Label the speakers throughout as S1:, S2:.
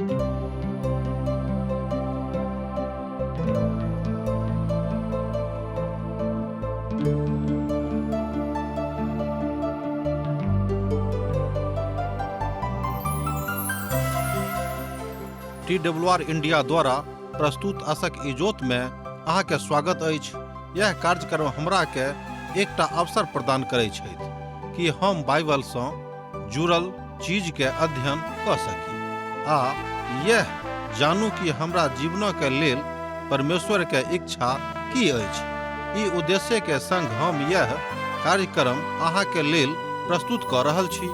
S1: T W R India द्वारा प्रस्तुत असक इजोत में अहाँके स्वागत अछि। यह कार्यक्रम हमरा के एकटा अवसर प्रदान करै छथि कि हम बाइबल सँ जुड़ल चीज के अध्ययन कऽ सकी आ यह जानू कि हमरा जीवन के लेल परमेश्वर के इच्छा की अछि। ई उद्देश्य के संग हम यह कार्यक्रम अहाँ के लेल प्रस्तुत कऽ रहल छी।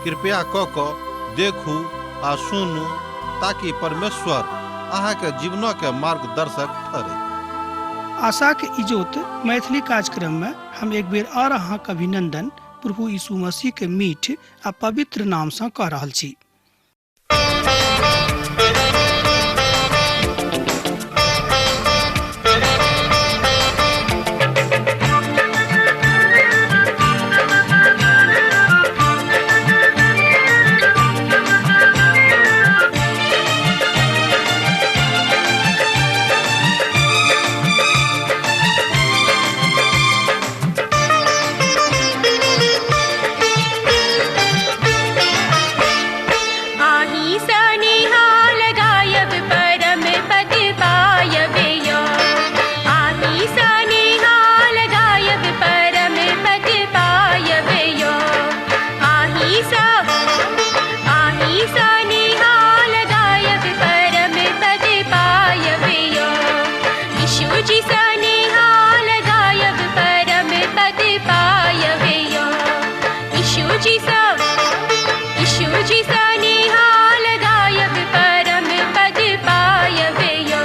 S1: कृपया कऽ कऽ देखू आ सुनू ताकि परमेश्वर अहाँ के जीवन के मार्गदर्शक ठहरे।
S2: आशाक इजोत मैथिली कार्यक्रम में हम एक बेर और अहाँक अभिनंदन प्रभु यीशु मसीह के मीठ आ पवित्र नाम सँ कऽ रहल छी।
S3: आही सनिहाल गायब परम पद पायब यो, आही सनिहाल गायब परम पद पायब यो, आही सा आही सनिहाल गायब परम पद पायब यो, यीशु जी सनिहाल गायब परम पद पायब यो, यीशु जी सा यीशु जी सनिहाल गायब परम पद पायब यो,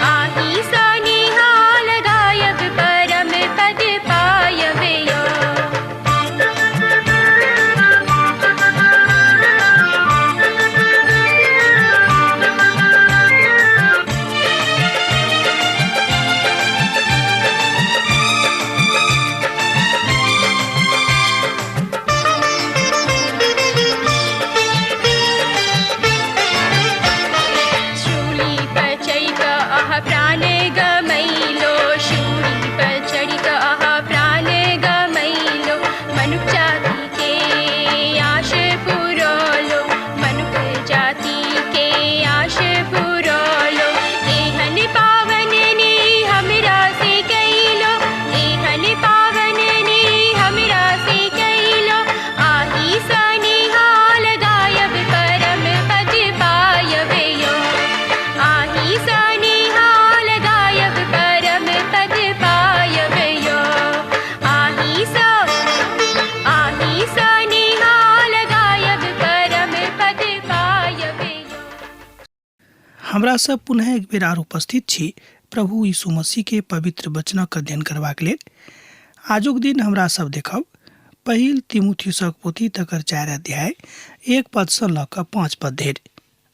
S3: आही सनिहाल गायब परम पद पायब यो। शूली पर चढ़ि कऽ अहाँ प्राण गमैलो, शूली पर चढ़ि कऽ अहाँ प्राण गमैलो, मनुख जाति के आश पुरौलो, मनुख जाति के आश पुरौलो, एहन पावन नी हमरा से कैलो, एहन पावन नी हमरा से कैलो, आही सनिहाल गायब परम पद पायब यो, आही सनिहाल गायब परम पद पायब यो, आही सा आही सनिहाल गायब परम पद पायब यो।
S2: हमरा सब पुनः एक बेर आर उपस्थित छी प्रभु यीशु मसीह के पवित्र वचनक अध्ययन करबाक लेल। आजुक दिन हमरा सब देखब पहिल तिमुथियुसक पोथी तकर 4 अध्याय 1 पद सँ लऽ कऽ 5 पद धरि।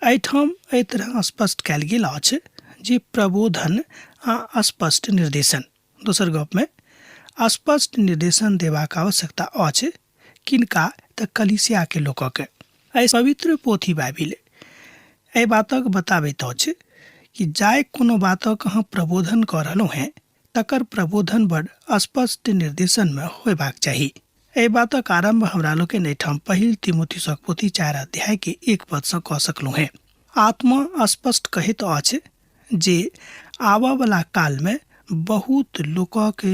S2: एहिठाम एहि तरह स्पष्ट कयल गेल अछि जे प्रबोधन आ स्पष्ट निर्देशन, दोसर गपमे स्पष्ट निर्देशन देबाक आवश्यकता अछि किनका तऽ कलीसिया के लोकक। एहि पवित्र पोथी बाइबिल एहि बातक बताबैत अछि कि जाहि कोनो बातक अहाँ प्रबोधन कऽ रहलहुँ हेँ तकर प्रबोधन बड़ स्पष्ट निर्देशनमे होयबाक चाही। एहि बातक आरम्भ हमरा लोकनि एहिठाम पहिल तिमुथियुसक पोथी 4 अध्याय के 1 पदसँ कऽ सकलहुँ हेँ। आत्मा स्पष्ट कहैत अछि जे आबऽवला कालमे बहुत लोकक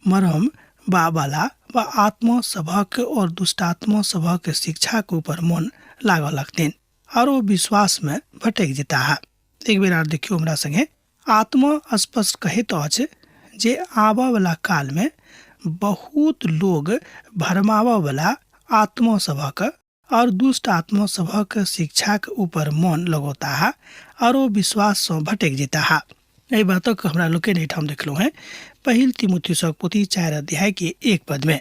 S2: मरम बाबला वा आत्मा सभक और दुष्टात्मा सभक शिक्षाक ऊपर मन लागऽ लगतनि और ओ विश्वासमे भटकि जेताह। एक बेर आर देखियौ हमरा संगे। आत्मा स्पष्ट कहैत अछि जे आबऽवला कालमे बहुत लोग भरमाबऽवला आत्मा सभक और दुष्ट आत्मा सभक शिक्षाक ऊपर मन लगौताह और ओ विश्वाससँ भटकि जेताह। एहि बातक हमरा लोकनि एहिठाम देखलहुँ हेँ पहिल तिमुथियुसक पोथी 4 अध्याय के 1 पदमे।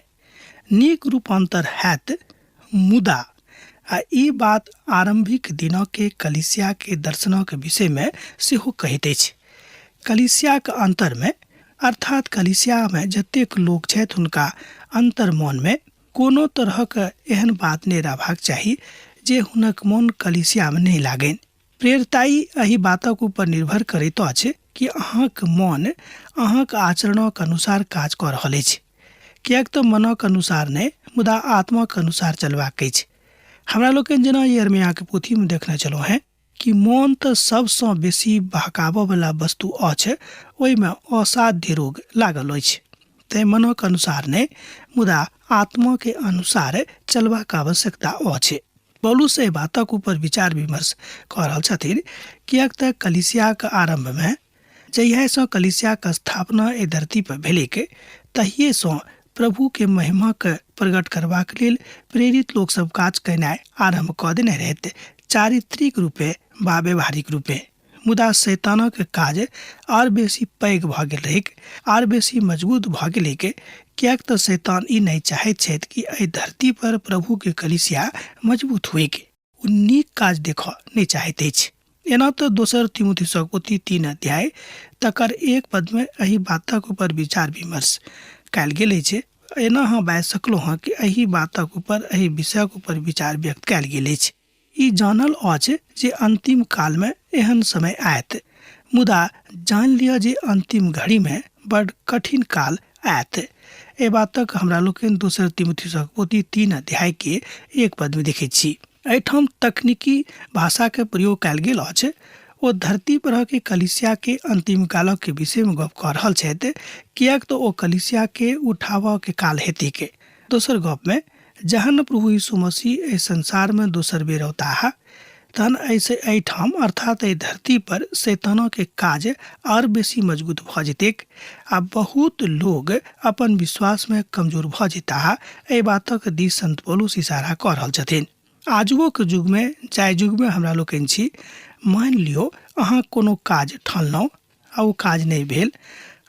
S2: नीक रूपांतर हैत मुदा आ ई बात आरंभिक दिनके कलीसिया के दर्शनक विषयमे सेहो कहैत अछि। कलीसियाक अंतरमे अर्थात कलीसियामे जतेक लोक छथि हुनका अंतर मनमे कोनो तरहक एहन बात नहि रहबाक चाही जे हुनक मन कलीसियामे नहि लागनि। प्रेरिताई एहि बातक ऊपर निर्भर करैत अछि कि अहाँक मन अहाँक आचरणक अनुसार काज कऽ रहल अछि, किएक तऽ मनक अनुसार नहि मुदा आत्माक अनुसार चलबाक अछि। हमरा लोकनि जेना यिर्मयाहके पोथीमे देखने छलहुँ हेँ कि मोन तऽ सबसँ बेसी बहकाबयवला वस्तु अछि, ओहिमे असाध्य रोग लागल अछि। तैँ मनक अनुसार नहि मुदा आत्माके अनुसार चलबाक आवश्यकता अछि। पौलुस एहि बातक ऊपर विचार विमर्श कऽ रहल छथिन, किएक तऽ कलीसियाक आरम्भमे जहियासँ कलीसियाक स्थापना एहि धरती पर भेलैक तहिएसँ प्रभुके महिमाके प्रकट करबाक लेल प्रेरित लोकसभ काज केनाइ आरम्भ कऽ देने रहैत, चारित्रिक रूपे वा व्यवहारिक रूपे। मुदा शैतानक काज आर बेसी पैघ भऽ गेल रहैक, आर बेसी मजबूत भऽ गेलैक, किएक तऽ शैतान ई नहि चाहैत छथि कि एहि धरती पर प्रभुके कलीसिया मजबूत होइक। ओ नीक काज देखऽ नहि चाहैत अछि। एना तऽ दोसर तिमुथियुसक पोथी 3 अध्याय तकर 1 पदमे एहि बातक ऊपर विचार विमर्श कयल गेल अछि। एना अहाँ बाजि सकलहुँ हँ कि एहि बातक ऊपर, एहि विषयक ऊपर विचार व्यक्त कयल गेल अछि। ई जानल अछि जे अंतिम कालमे एहन समय आयत, मुदा जानि लिअ जे अंतिम घड़ीमे बड कठिन काल आयत। एहि बातक हमरा लोकनि दोसर तिमुथियुसक पोथी 3 अध्याय के 1 पदमे देखैत छी। एहिठाम तकनीकी भाषाके प्रयोग कयल गेल अछि। ओ धरती परहक कलीसिया के अंतिम कालक के विषयमे गप कऽ रहल छथि, किएक तऽ ओ कलीसिया के उठाबऽ के काल हेतैक। दोसर गपमे जहन प्रभु यीशु मसीह एहि संसारमे दोसर बेर औताह तहन एहिसँ एहिठाम अर्थात एहि धरती पर शैतानके काज आर बेसी मजबूत भऽ जेतैक आ बहुत लोग अपन विश्वासमे कमजोर भऽ जेताह। एहि बातक दिस संत पौलुस इशारा कऽ रहल छथिन। आजुओक युगमे, जाहि युगमे हमरा लोकनि छी, मानि लियौ अहाँ कोनो काज ठानलहुँ आ ओ काज नहि भेल,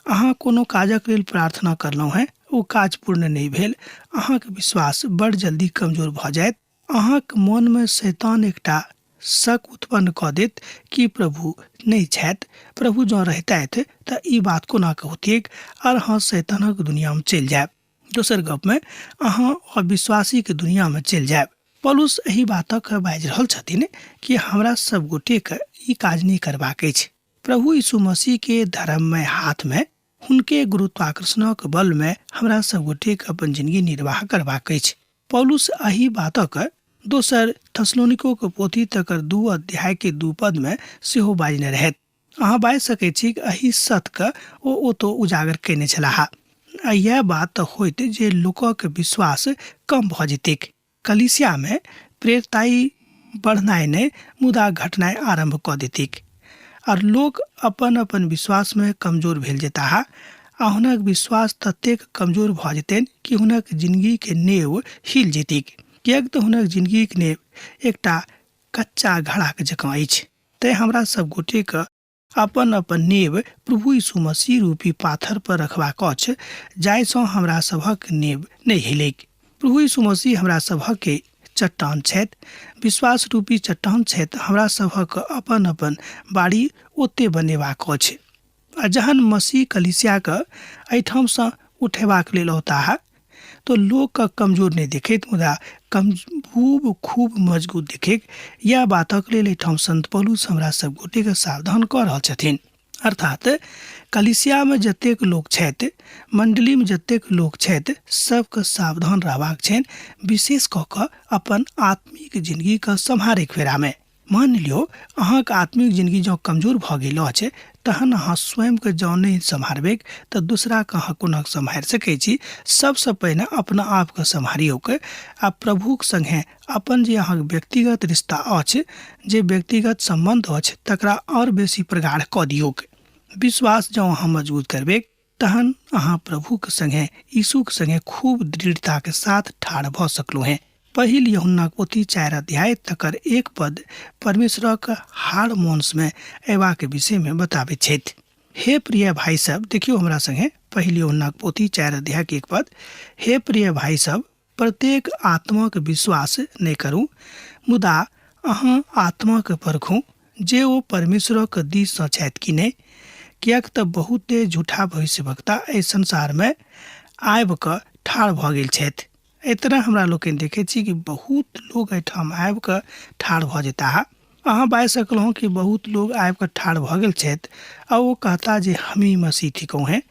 S2: अहाँ कोनो काजक लेल प्रार्थना करलहुँ हेँ, ओ काज पूर्ण नहि भेल, अहाँक विश्वास बड़ जल्दी कमजोर भऽ जायत। अहाँक मोनमे शैतान एकटा शक उत्पन्न कऽ देत कि प्रभु नहि छथि, प्रभु जँ रहितथि तऽ ई बात कोना कहितियैक, आर अहाँ शैतानक दुनियामे चलि जायब। दोसर गपमे अहाँ अविश्वासीके दुनियामे चलि जायब। पौलुस एहि बातक बाजि रहल छथिन कि हमरा सब गोटेके ई काज नहि करबाक अछि। प्रभु यीशु मसीहके धर्ममय हाथमे, हुनके गुरुत्वाकर्षणक बलमे हमरा सब गोटेके अपन जिनगी निर्वाह करबाक अछि। पौलुस एहि बातक दोसर थेसलोनिकोके पोथी तकर 2 अध्याय के 2 पदमे सेहो बाजने रहथि। अहाँ बाजि सकैत छी कि एहि सत्यके ओ ओतऽ उजागर कयने छलाह। आ इएह बात तऽ होइत जे लोकक विश्वास कम भऽ जेतैक। कलीसियामे प्रेरिताई बढ़नाइ नहि मुदा घटनाइ आरम्भ कऽ देतैक आर लोक अपन अपन विश्वासमे कमजोर भेल जेताह आ हुनक विश्वास ततेक कमजोर भऽ जेतनि कि हुनक जिनगीके नेव हिल जेतैक, किएक तऽ हुनक जिनगीक नेव एकटा कच्चा घड़ाक जकाँ अछि। तैँ हमरा सब गोटेके अपन अपन नेव प्रभु यीशु मसीह रूपी पाथर पर रखबाक अछि, जाहिसँ हमरा सभक नेव नहि हिलैक। प्रभु यीशु मसीह हमरा सभक चट्टान छथि, विश्वास रूपी चट्टान छथि। हमरा सभक अपन अपन बाड़ी ओते बनेबाक अछि। आ जहन मसीह कलीसियाके एहिठामसँ उठेबाक लेल औताह तो लोकके कमजोर नहि देखैत मुदा कम खूब खूब मजबूत देखैक। इएह बातक लेल एहिठाम संत पौलुस हमरा सब गोटेके सावधान कऽ रहल छथिन। अर्थात कलीसियामे जतेक लोक छथि, मण्डलीमे जतेक लोक छथि, सबके सावधान रहबाक छनि, विशेष कऽ कऽ अपन आत्मिक जिनगीके सम्हारैक फेरामे। मानि लियौ अहाँके आत्मिक जिनगी जँ कमजोर भऽ गेल अछि तहन अहाँ स्वयंके जँ नहि सम्हारबैक तऽ दोसराके अहाँ कोना सम्हारि सकै छी। सबसँ पहिने अपना आपके सम्हारियौक आ प्रभुक सङ्गे अपन जे अहाँके व्यक्तिगत रिश्ता अछि, जे व्यक्तिगत सम्बन्ध अछि, तकरा आओर बेसी प्रगाढ़ कऽ दियौक। विश्वास जँ अहाँ मजबूत करबैक तहन अहाँ प्रभुक संगे, यीशुक संगे खूब दृढ़ताके साथ ठाढ़ भऽ सकलहुँ हेँ। पहिल यूहन्नाक पोथी 4 अध्याय तकर 1 पद परमेश्वरक हाड़ मांसमे अयबाक विषयमे बताबैत छथि। हे प्रिय भाइ सब, देखियौ हमरा संगे पहिल यूहन्नाक पोथी 4 अध्याय के 1 पद, हे प्रिय भाइ सब, प्रत्येक आत्माक विश्वास नहि करू, मुदा अहाँ आत्माक परखू जे ओ परमेश्वरक दिससँ छथि कि नहि, किएक तऽ बहुते झूठा भविष्यवक्ता एहि संसारमे आबि कऽ ठाढ़ भऽ गेल छथि। एहि तरह हमरा लोकनि देखै छी कि बहुत लोक एहिठाम आबि कऽ ठाढ़ भऽ जेताह। अहाँ बाजि सकलहुँ कि बहुत लोग आबि कऽ ठाढ़ भऽ गेल छथि आ ओ कहता जे हमही मसीह थिकहुँ हेँ,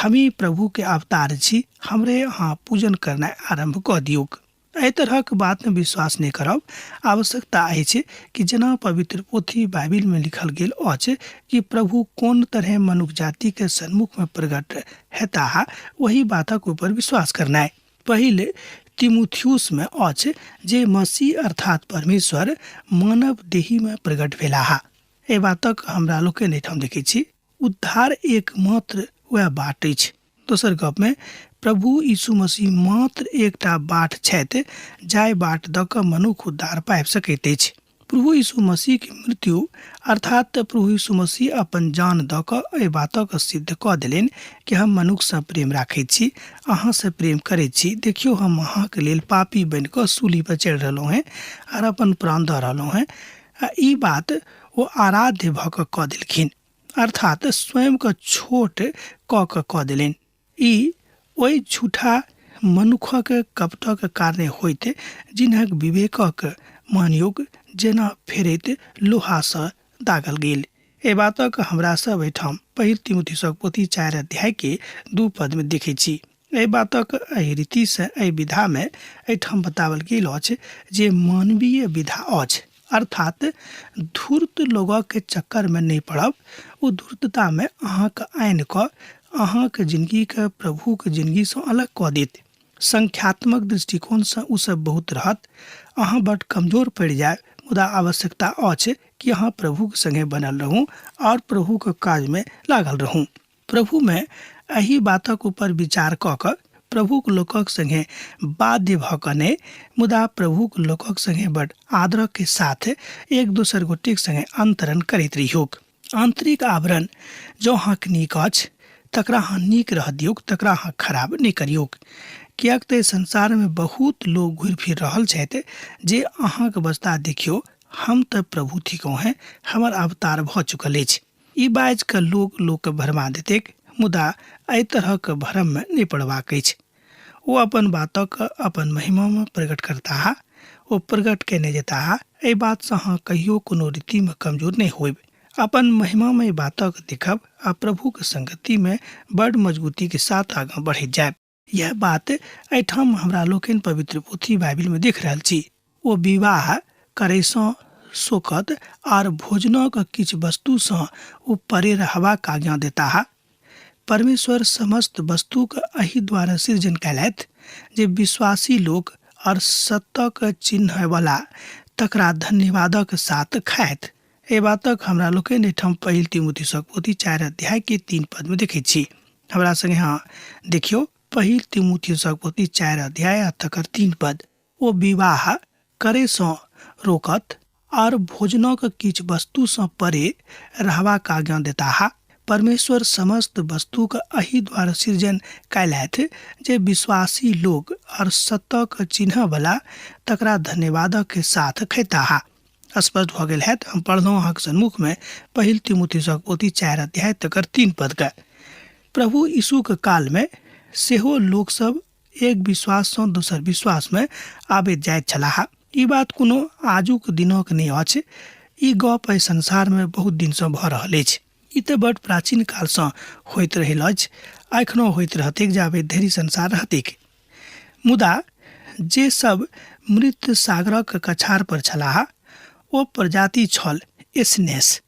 S2: हमही प्रभुके अवतार छी, हमरे अहाँ पूजन करनाइ आरम्भ कऽ दियौक। एहि तरहक बातमे विश्वास नहि करब। आवश्यकता अछि कि जेना पवित्र पोथी बाइबिलमे लिखल गेल अछि कि प्रभु कोन तरहें मनुख जातिके सन्मुखमे प्रगट हेताह, ओहि बातक ऊपर विश्वास करनाइ। पहिल तिमुथियुसमे अछि जे मसीह अर्थात परमेश्वर मानव देहीमे प्रगट भेलाह। एहि बातक हमरा लोकनि एहिठाम देखैत छी। उद्धार एकमात्र वएह बाट अछि। दोसर गपमे प्रभु यीशु मसीह मात्र एकटा बाट छथि जाहि बाट दऽ कऽ मनुख उद्धार पाबि सकैत अछि। प्रभु यीशु मसीहके मृत्यु अर्थात प्रभु यीशु मसीह अपन जान दऽ कऽ एहि बातक सिद्ध कऽ देलनि कि हम मनुखसँ प्रेम राखैत छी, अहाँसँ प्रेम करैत छी। देखियौ, हम अहाँके लेल पापी बनि कऽ सूली पर चढ़ि रहलहुँ हेँ आर अपन प्राण दऽ रहलहुँ हेँ। आ ई बात ओ आराध्य भऽ कऽ कऽ देलखिन, अर्थात स्वयंके छोट कऽ कऽ कऽ देलनि। ई ओहि झूठा मनुखक कपटक कारणे होइत जिन्हक विवेकक मानयोग जेना फेरैत लोहासँ दागल गेल। एहि बातक हमरा सब एहिठाम पहिल तिमुथियुसक पोथी 4 अध्याय के 2 पदमे देखैत छी। एहि बातक एहि रीतिसँ एहि विधामे एहिठाम बताओल गेल अछि जे मानवीय विधा अछि, अर्थात धूर्त लोगक चक्करमे नहि पड़ब। ओ धूर्ततामे अहाँके आनि कऽ अहाँके जिनगीके प्रभुके जिनगीसँ अलग कऽ देत। संख्यात्मक दृष्टिकोणसँ ओ सब बहुत रहत, अहाँ बड कमजोर पड़ि जायब, मुदा आवश्यकता अछि कि अहाँ प्रभुके संगे बनल रहू आओर प्रभुके काजमे लागल रहू। प्रभुमे एहि बातक ऊपर विचार कऽ कऽ प्रभुक लोकक संगे बाध्य भऽ कऽ नहि, मुदा प्रभुक लोकक संगे बड आदरक के साथ एक दोसर गोटेक संगे अंतरण करैत रहियौक। आंतरिक आवरण जँ अहाँके नीक अछि तकरा अहाँ नीक रह दियौक, तकरा अहाँ खराब नहि करियौक। किएक तऽ संसारमे बहुत लोक घुरि फिर रहल छथि जे अहाँके बजता, देखियौ हम तऽ प्रभु थिकहुँ हेँ, हमर अवतार भऽ चुकल अछि। ई बाजि कऽ लोक लोकके भरमा देतैक, मुदा एहि तरहक भ्रममे नहि पड़बाक अछि। ओ अपन बातक अपन महिमामे प्रकट करताह, ओ प्रकट कयने जेताह। एहि बातसँ अहाँ कहियो कोनो रीतिमे कमजोर नहि होयब। अपन महिमामय बातक देखब आ प्रभुक संगतिमे बड मजगूतीक साथ आगाँ बढ़ैत जायब। यह बात एहिठाम हमरा लोकनि पवित्र पोथी बाइबिलमे देख रहल छी। ओ विवाह करैसँ शोकत आर भोजनक किछु वस्तुसँ ओ परे रहबाक आज्ञा देताह। परमेश्वर समस्त वस्तुक एहि द्वारा सृजन कयलथि जे विश्वासी लोक और सत्यक चिन्हयवला तकरा धन्यवादक साथ खायत। एहि बातक हमरा लोकनि एहिठाम पहिल तिमुथियुसक पोथी 4 अध्याय के 3 पद में देखैत छी। हमरा संगे अहाँ देखियौ पहिल तिमुथियुसक पोथी 4 अध्याय आ तकर 3 पद। ओ विवाह करैसँ रोकत आर भोजनक किछु वस्तुसँ परे रहबाक आज्ञा देताह। परमेश्वर समस्त वस्तुक एहि द्वारा सृजन कयलथि जे विश्वासी लोक और सत्यक चिन्हऽवला तकरा धन्यवादक साथ खैताह। स्पष्ट भऽ गेल हैत, हम पढ़लहुँ अहाँके सन्मुखमे पहिल तिमुथियुसक पोथी 4 अध्याय तकर 3 पदके। प्रभु यीशुके कालमे सेहो लोकसभ एक विश्वाससँ दोसर विश्वासमे आबैत जाइत छलाह। ई बात कोनो आजुक दिनक नहि अछि, ई गप एहि संसारमे बहुत दिनसँ भऽ रहल अछि। ई तऽ बड प्राचीन कालसँ होइत रहल अछि, एखनो होइत रहतैक जाबे धरि संसार रहतैक। मुदा जे सब मृत सागरक कछार पर छलाह ओ प्रजाति छल एसनेस।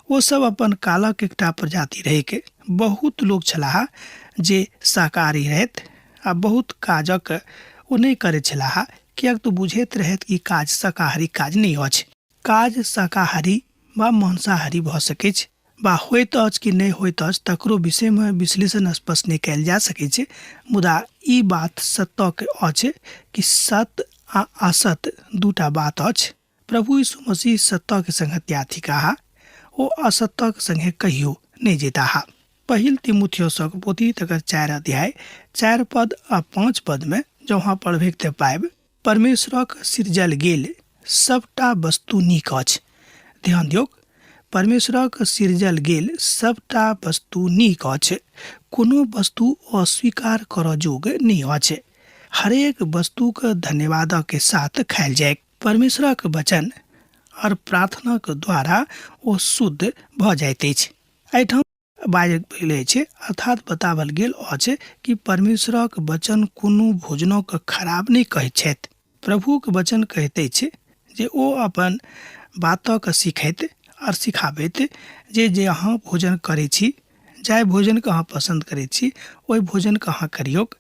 S2: ओ सब अपन कालक एकटा प्रजाति रहैक। बहुत लोक छलाह जे शाकाहारी रहथि आ बहुत काजक ओ नहि करैत छलाह, किएक तऽ बुझैत रहथि कि काज शाकाहारी काज नहि अछि। काज शाकाहारी वा मांसाहारी भऽ सकैछ वा होइत अछि कि नहि होइत अछि तकरो विषयमे विश्लेषण स्पष्ट नहि कयल जा सकैछ, मुदा ई बात सत्यक अछि कि सत आ असत दूटा बात अछि। प्रभु यीशु मसीह सत्यक संगतिया थिकाह, ओ असत्यक संगे कहियो नहि जेताह। पहिल तिमुथियुसक पोथी तकर 4 अध्याय 4 पद आ 5 पदमे जँ अहाँ पढ़बैक तऽ पाबि परमेश्वरक सिरजल गेल सबटा वस्तु नीक अछि। ध्यान दियौक, परमेश्वरक सिरजल गेल सबटा वस्तु नीक अछि, कोनो वस्तु अस्वीकार करऽ जोग नहि अछि। हरेक वस्तुक धन्यवादक साथ खायल जाय। परमेश्वरक वचन आओर प्रार्थनाक द्वारा ओ शुद्ध भऽ जाइत अछि। एहिठाम बाजल गेल अछि अर्थात बताओल गेल अछि कि परमेश्वरक वचन कोनो भोजनोके खराब नहि कहैत छथि। प्रभुक वचन कहैत अछि जे ओ अपन बातक सिखैत आओर सिखाबैत जे जे अहाँ भोजन करै छी, जाहि भोजनके अहाँ पसन्द करै छी, ओहि भोजनके अहाँ करियौक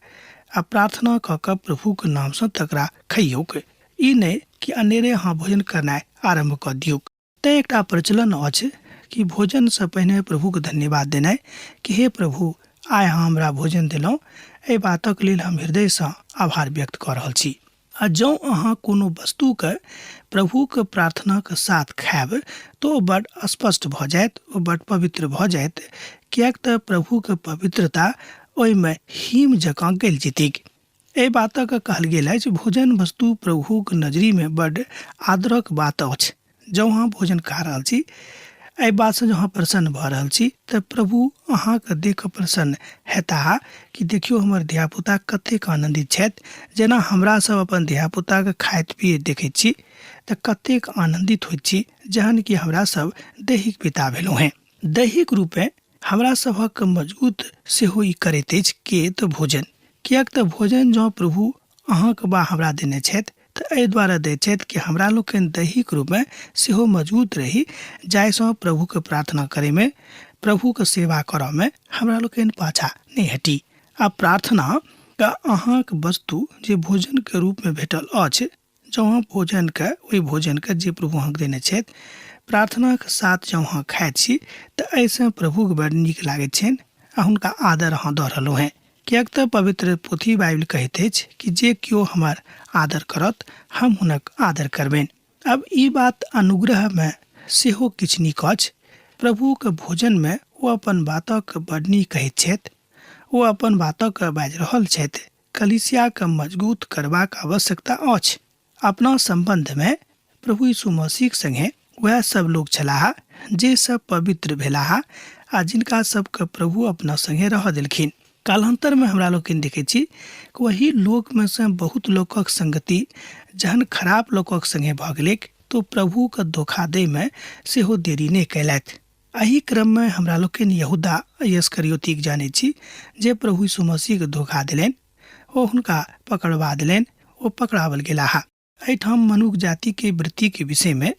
S2: आ प्रार्थना कऽ कऽ प्रभुक नामसँ तकरा खइयौक। ई नहि कि अनेरे अहाँ भोजन करनाइ आरम्भ कऽ दियौक। तैँ एकटा प्रचलन अछि कि भोजनसँ पहिने प्रभुके धन्यवाद देनाइ कि हे प्रभु, आइ अहाँ हमरा भोजन देलहुँ, एहि बातक लेल हम हृदयसँ आभार व्यक्त कऽ रहल छी। आ जँ अहाँ कोनो वस्तुके प्रभुक प्रार्थनाक साथ खायब तऽ ओ बड्ड स्पष्ट भऽ जायत, ओ बड्ड पवित्र भऽ जायत, किएक तऽ प्रभुक पवित्रता ओहिमे हिम जकाँ गलि जेतैक। एहि बातक कहल गेल अछि, भोजन वस्तु प्रभुक नजरिमे बड्ड आदरक बात अछि। जँ अहाँ भोजन खा रहल छी, एहि बातसँ जँ अहाँ प्रसन्न भऽ रहल छी, तऽ प्रभु अहाँके देख कऽ प्रसन्न हेताह कि देखियौ हमर धियापुता कतेक आनन्दित छथि। जेना हमरा सब अपन धियापुताके खाइत पियैत देखैत छी तऽ कतेक आनन्दित होइत छी, जहन कि हमरा सब दैहिक पिता भेलहुँ हेँ। दैहिक रूपेँ हमरा सभक मजगूत सेहो ई करैत अछि के तऽ भोजन। किएक तऽ भोजन जँ प्रभु अहाँके बा हमरा देने छथि तऽ एहि दुआरे दैत छथि कि हमरा लोकनि दैहिक रूपमे सेहो मजबूत रही, जाहिसँ प्रभुके प्रार्थना करैमे, प्रभुके सेवा करऽमे हमरा लोकनि पाछाँ नहि हटी। आ प्रार्थना के अहाँके वस्तु जे भोजनके रूपमे भेटल अछि, जँ अहाँ भोजनके, ओहि भोजनके जे प्रभु अहाँके देने छथि, प्रार्थनाके साथ जँ अहाँ खाइत छी तऽ एहिसँ प्रभुके बड़ नीक लागैत छनि आ हुनका आदर अहाँ दऽ रहलहुँ हेँ। किएक तऽ पवित्र पोथी बाइबिल कहैत अछि कि जे केओ हमर आदर करत, हम हुनक आदर करबनि। अब ई बात अनुग्रहमे सेहो किछु नीक अछि। प्रभुक भोजनमे ओ अपन बातक बड़ नीक कहैत छथि। ओ अपन बातक बाजि रहल छथि। कलीसियाके मजगूत करबाक आवश्यकता अछि। अपना सम्बन्धमे प्रभु यीशु मसीहक संगे वएह सब लोक छलाह जे सब पवित्र भेलाह आ जिनका सबके प्रभु अपना संगे रहऽ देलखिन। कालान्तरमे हमरा लोकनि देखै छी कि ओही लोकमे सँ बहुत लोकक संगति जहन खराब लोकक संगे भऽ गेलैक तऽ ओ प्रभुके धोखा दैमे सेहो देरी नहि कयलथि। एहि क्रममे हमरा लोकनि यहूदा इस्करियोतीक जानैत छी जे प्रभु यीशु मसीहके धोखा देलनि, ओ हुनका पकड़बा देलनि, ओ पकड़ाओल गेलाह। एहिठाम मनुख जातिके वृत्तिके विषयमे,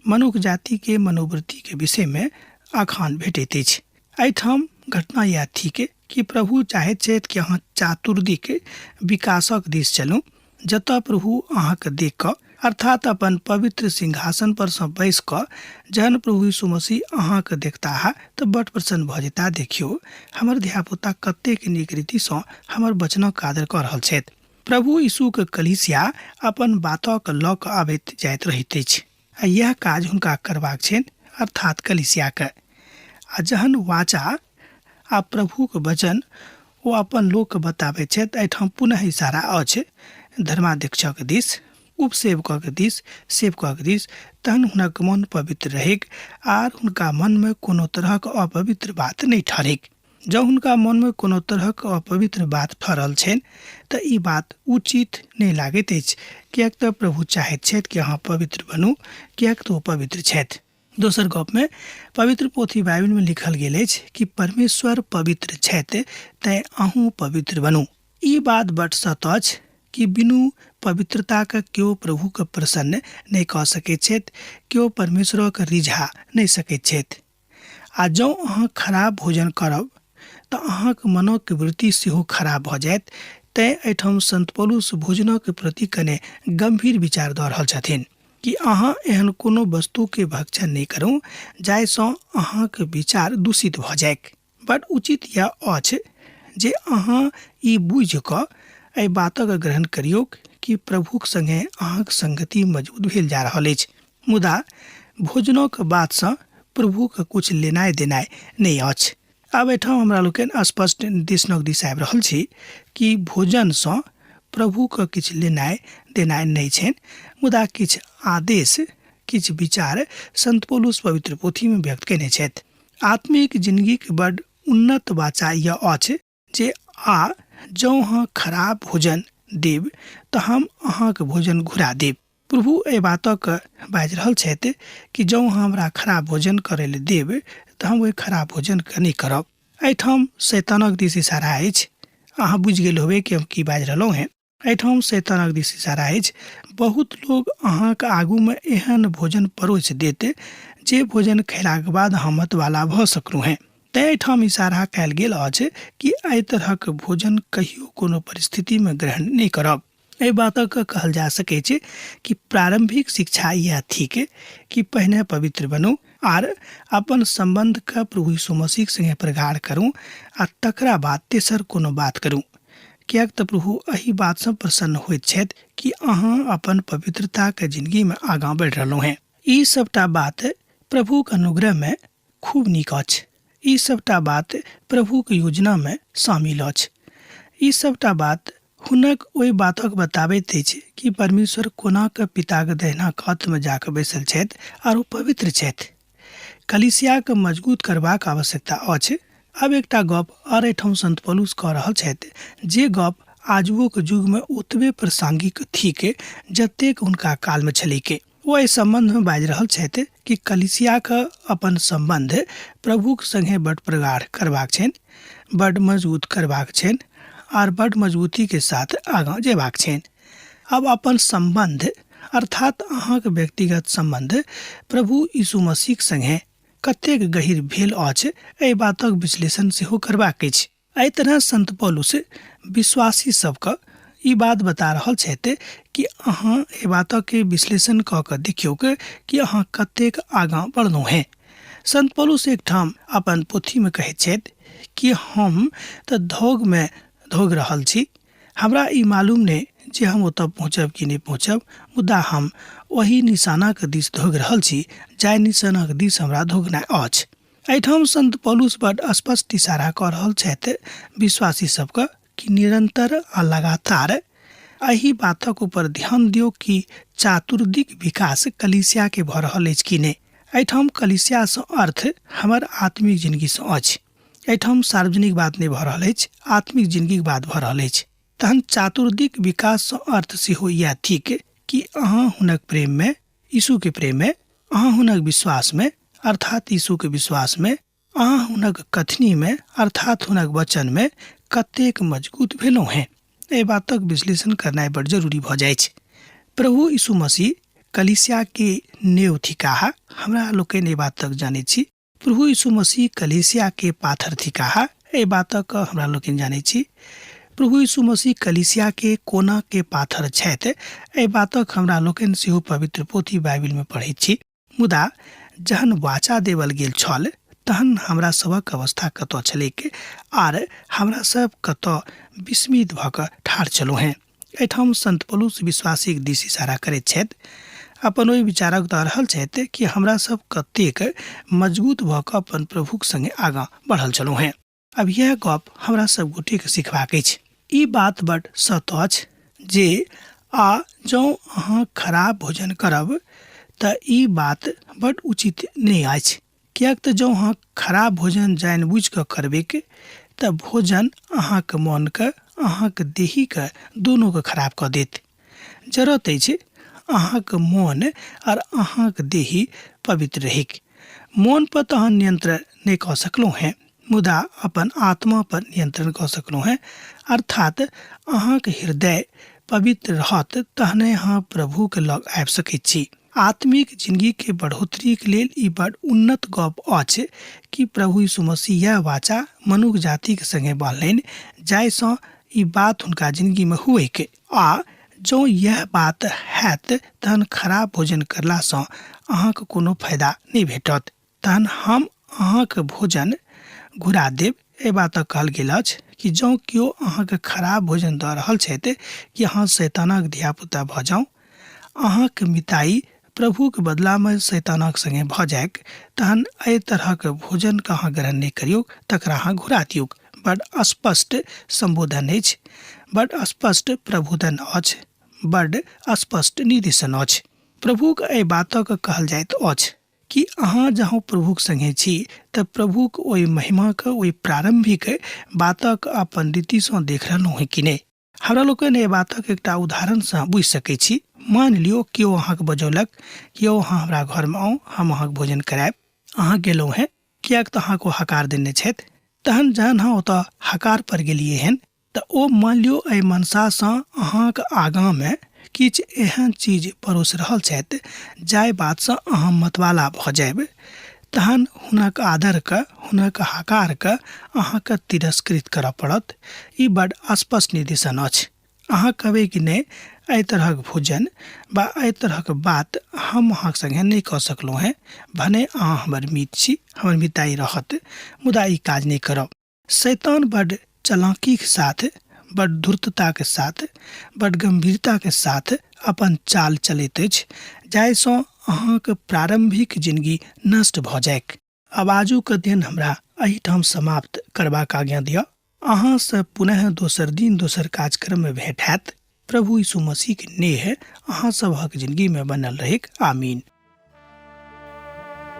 S2: मनुख जातिके मनोवृत्तिके विषयमे आख्यान भेटैत अछि। एहिठाम घटना इएह थिक कि प्रभु चाहैत छथि कि अहाँ चातुर्दिक विकासक दिस चलू, जतऽ प्रभु अहाँके देख कऽ, अर्थात अपन पवित्र सिंहासन पर सँ बैस कऽ जहन प्रभु यीशु मसीह अहाँके देखताह तऽ बड प्रसन्न भऽ जेताह, देखियौ हमर धियापुता कतेक नीक रीतिसँ हमर वचनक आदर कऽ रहल छथि। प्रभु यीशुक कलीसिया अपन बातक लऽ कऽ अबैत जाइत रहैत अछि आ इएह काज हुनका करबाक छनि, अर्थात कलीसियाके। आ जहन वाचा आ प्रभुक वचन ओ अपन लोकके बताबैत छथि, एहिठाम पुनः इशारा अछि धर्माध्यक्षक दिस, उपसेवकक दिस, सेवकक दिस, तहन हुनक मन पवित्र रहैक आर हुनका मनमे कोनो तरहक अपवित्र बात नहि ठहरैक। जँ हुनका मनमे कोनो तरहक अपवित्र बात ठहरल छनि तऽ ई बात उचित नहि लागैत अछि, किएक तऽ प्रभु चाहैत छथि कि अहाँ पवित्र बनू, किएक तऽ ओ पवित्र छथि। दोसर गपमे पवित्र पोथी बाइबिलमे लिखल गेल अछि कि परमेश्वर पवित्र छथि, तैँ अहूँ पवित्र बनू। ई बात बड सत अछि कि बिनु पवित्रताके केओ प्रभुके प्रसन्न नहि कऽ सकैत छथि, केओ परमेश्वरक रिझा नहि सकैत छथि। आ जँ अहाँ खराब भोजन करब तऽ अहाँक मनक वृत्ति सेहो खराब भऽ जायत। तैँ एहिठाम संत पौलुस भोजनक प्रति कने गम्भीर विचार दऽ रहल छथिन कि अहाँ एहन कोनो वस्तुके भक्षण नहि करू जाहिसँ अहाँक विचार दूषित भऽ जाइक। बड उचित यैह अछि जे अहाँ ई बुझि कऽ एहि बातक ग्रहण करियौक कि प्रभुक संगे अहाँक संगति मजबूत भेल जा रहल अछि। मुदा भोजनक बातसँ प्रभुक किछु लेनाइ देनाइ नहि अछि। आब एहिठाम हमरा लोकनि स्पष्ट निर्देशनक दिस आबि रहल छी कि भोजनसँ प्रभुक किछु लेनाइ देनाइ नहि छनि, मुदा किछु आदेश, किछु विचार संत पौलुस पवित्र पोथीमे व्यक्त कयने छथि। आत्मिक जिनगीक बड उन्नत वाचा यह अछि जे आ जँ अहाँ खराब भोजन देब तऽ हम अहाँक भोजन घुरा देब। प्रभु एहि बातक बाजि रहल छथि कि जँ अहाँ हमरा खराब भोजन करै लए देब तऽ हम ओहि खराब भोजनके नहि करब। एहिठाम शैतानक दिस इशारा अछि। अहाँ बुझि गेल होबै कि हम की बाजि रहलहुँ हेँ। एहिठाम शैतानक दिस इशारा अछि। बहुत लोग अहाँके आगूमे एहन भोजन परोसि देत जे भोजन खयलाके बाद अहाँ मतवाला भऽ सकलहुँ हेँ। तेँ एहिठाम इशारा कयल गेल अछि कि एहि तरहक भोजन कहियो कोनो परिस्थितिमे ग्रहण नहि करब। एहि बातक कहल जा सकैत छै कि प्रारंभिक शिक्षा इएह थिक कि पहिने पवित्र बनू आर अपन सम्बन्धके प्रभु यीशु मसीहक संगे प्रगाढ़ करू आ तकरा बाद तेसर कोनो बात करू, किएक तऽ प्रभु एहि बातसँ प्रसन्न होइत छथि कि अहाँ अपन पवित्रताके जिनगीमे आगाँ बढ़ि रहलहुँ हेँ। ई सभटा बात प्रभुक अनुग्रहमे खूब नीक अछि। ई सभटा बात प्रभुक योजनामे शामिल अछि। ई सभटा बात हुनक ओहि बातक बताबैत अछि कि परमेश्वर कोना कऽ पिताक दहिना कातमे जा कऽ बैसल छथि आर ओ पवित्र छथि। कलीसियाके मजगूत करबाक आवश्यकता अछि। आब एकटा गप आर एहिठाम संत पौलुस कऽ रहल छथि जे गप आजुओक युगमे ओतबे प्रासंगिक थिक जतेक हुनका कालमे छलैक। ओ एहि सम्बन्धमे बाजि रहल छथि कि कलीसियाक अपन सम्बन्ध प्रभुक संगे बड प्रगाढ़ करबाक छनि, बड मजबूत करबाक छनि आर बड मजबूतीके साथ आगाँ जेबाक छनि। आब अपन सम्बन्ध अर्थात अहाँक व्यक्तिगत सम्बन्ध प्रभु यीशु मसीहक संगे कतेक गहीर भेल अछि एहि बातक विश्लेषण सेहो करबाक अछि। एहि तरह संत पौलुस विश्वासी सबके ई बात बता रहल छथि कि अहाँ एहि बातके विश्लेषण कऽ कऽ देखियौक कि अहाँ कतेक आगाँ बढ़लहुँ हेँ। संत पौलुस एकठाम अपन पोथीमे कहैत छथि कि हम तऽ धोगमे धोगि रहल छी, हमरा ई मालूम नहि जे हम ओतऽ पहुँचब कि नहि पहुँचब, मुदा हम ओहि निशानाक दिस धोगि रहल छी जाहि निशानाक दिस हमरा धोगनाइ अछि। एहिठाम संत पौलुस बड स्पष्ट इशारा कऽ रहल छथि विश्वासी सबके कि निरंतर आ लगातार एहि बातक ऊपर ध्यान दियौ कि चातुर्दिक विकास कलीसिया के भऽ रहल अछि कि नहि। एहिठाम कलीसियासँ अर्थ हमर आत्मिक जिंदगीसँ अछि। एहिठाम सार्वजनिक बात नहि भऽ रहल अछि, आत्मिक जिंदगीक बात भऽ रहल अछि। तहन चातुर्दिक विकाससँ अर्थ सेहो इएह थिक कि अहाँ हुनक प्रेममे, यीशुके प्रेममे, अहाँ हुनक विश्वासमे, अर्थात यीशुके विश्वासमे, अहाँ हुनक कथनीमे, अर्थात हुनक वचनमे कतेक मजगूत भेलहुँ हेँ। एहि बातक विश्लेषण करनाइ बड़ जरूरी भऽ जाइ छै। प्रभु यीशु मसीह कलीसियाके नेव थिकाह। हमरा लोकनि एहि बातक जानैत छी। प्रभु यीशु मसीह कलीसियाके पाथर थिकाह, एहि बातक हमरा लोकनि जानैत छी। प्रभु यीशु मसीह कलीसियाके कोनाके पाथर छथि, एहि बातक हमरा लोकनि सेहो पवित्र पोथी बाइबिलमे पढ़ैत छी। मुदा जहन वाचा देवल गेल छल तहन हमरा सभक अवस्था कतऽ छलैक आर हमरा सब कतऽ विस्मित भऽ कऽ ठाढ़ छलहुँ हेँ। एहिठाम संत पौलुस विश्वासीक दिस इशारा करैत छथि। अपन ओहि विचारक दऽ रहल छथि कि हमरा सब कतेक मजबूत भऽ कऽ अपन प्रभुक संगे आगाँ बढ़ल छलहुँ हेँ। आब इएह गप हमरा सब गोटेके सिखबाक अछि। ई बात बड सत्य अछि जे आ जँ अहाँ खराब भोजन करब तऽ ई बात बड उचित नहि अछि, किएक तऽ जँ अहाँ खराब भोजन जानि बुझि कऽ करबैक तऽ भोजन अहाँके मोनके, अहाँके देहीके दुनूके खराब कऽ देत। जरूरत अछि अहाँके मोन आर अहाँके देही पवित्र रहैक। मोन पर तऽ अहाँ नियंत्रण नहि कऽ सकलहुँ हेँ, मुदा अपन आत्मा पर नियंत्रण कऽ सकलहुँ हेँ, अर्थात अहाँके हृदय पवित्र रहत तहने अहाँ प्रभुके लग आबि सकैत छी। आत्मिक जिंदगी के बढ़ोतरी के लेल ई बड़ उन्नत गप अछि कि प्रभु यीशु मसीह यैह वाचा मनुख जाति के संगे बान्हलनि जाहिसँ ई बात हुनका जिंदगी में हुएक आ जँ यैह बात हैत तहन खराब भोजन करलासँ अहाँके कोनो फायदा नहि भेटत। तहन हम अहाँके भोजन घुरा देब। एहि बातक कहल गेल अछि कि जँ केओ अहाँके खराब भोजन दऽ रहल छथि कि अहाँ शैतानक धियापुता भऽ जाउ, अहाँक मिताई प्रभुक बदलामे शैतानक संगे भऽ जाइक, तहन एहि तरहक भोजनके अहाँ ग्रहण नहि करियौक, तकरा अहाँ घुरा दियौक। बड स्पष्ट सम्बोधन अछि, बड स्पष्ट प्रबोधन अछि, बड स्पष्ट निर्देशन अछि। प्रभुक एहि बातक कहल जाइत अछि कि अहाँ जहाँ प्रभुक संगे छी तऽ प्रभुक ओहि महिमाके, ओहि प्रारम्भिक बातक अपन रीतिसँ देख रहलहुँ हेँ कि नहि। हमरा लोकनि एहि बातक एकटा उदाहरणसँ बुझि सकै छी। मानि लियौ केओ अहाँके बजौलक, यौ अहाँ हमरा घरमे आउ, हम अहाँके भोजन करायब। अहाँ गेलहुँ हेँ, किएक तऽ अहाँके ओ हकार देने छथि। तहन जहन अहाँ ओतऽ हकार पर गेलियै हन तऽ ओ मानि लियौ एहि मनसासँ अहाँके आगाँमे किछु एहन चीज परोसि रहल छथि जाहि बातसँ अहाँ मतवाला भऽ जायब, तहन हुनक आदरके, हुनक हकारके अहाँके तिरस्कृत करऽ पड़त। ई बड्ड स्पष्ट निर्देशन अछि। अहाँ कहबै कि नहि, एहि तरहक भोजन वा एहि तरहक बात हम अहाँक सङ्गे नहि कऽ सकलहुँ हेँ, भने अहाँ हमर मीत छी, हमर मिताइ रहत, मुदा ई काज नहि करब। शैतान बड्ड चलाकीके साथ, बड्ड धूर्तताके साथ, बड्ड गम्भीरताके साथ अपन चाल चलैत अछि जाहिसँ अहाँक प्रारम्भिक जिनगी नष्ट भऽ जाइक। आब आजुक अध्ययन हमरा एहिठाम समाप्त करबाक आज्ञा दिअ। अहाँसँ पुनः दोसर दिन दोसर कार्यक्रममे भेंट हैत। प्रभु यीशु मसीहके नेह अहाँ सभक जिनगीमे बनल रहैक। आमीन।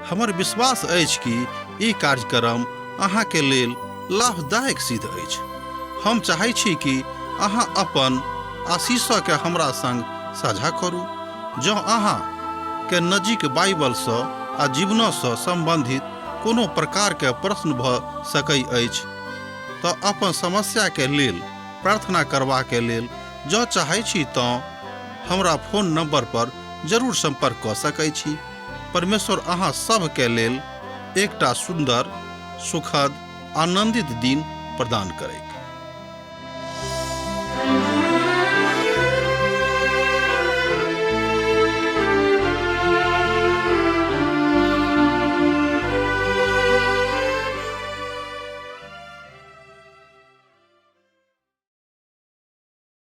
S1: हमर विश्वास अछि कि ई कार्यक्रम अहाँके लेल लाभदायक सिद्ध अछि। हम चाहै छी कि अहाँ अपन आशीषके हमरा संग साझा करू। जँ अहाँ के नजीक बाइबलसँ आ जीवनसँ सम्बन्धित कोनो प्रकारके प्रश्न भऽ सकै अछि तऽ अपन समस्याके लेल प्रार्थना करबाके लेल जँ चाहै छी तँ हमरा फोन नंबर पर जरूर संपर्क कऽ सकै छी। परमेश्वर अहाँ सभके लेल एकटा सुन्दर, सुखद, आनंदित दिन प्रदान करैत।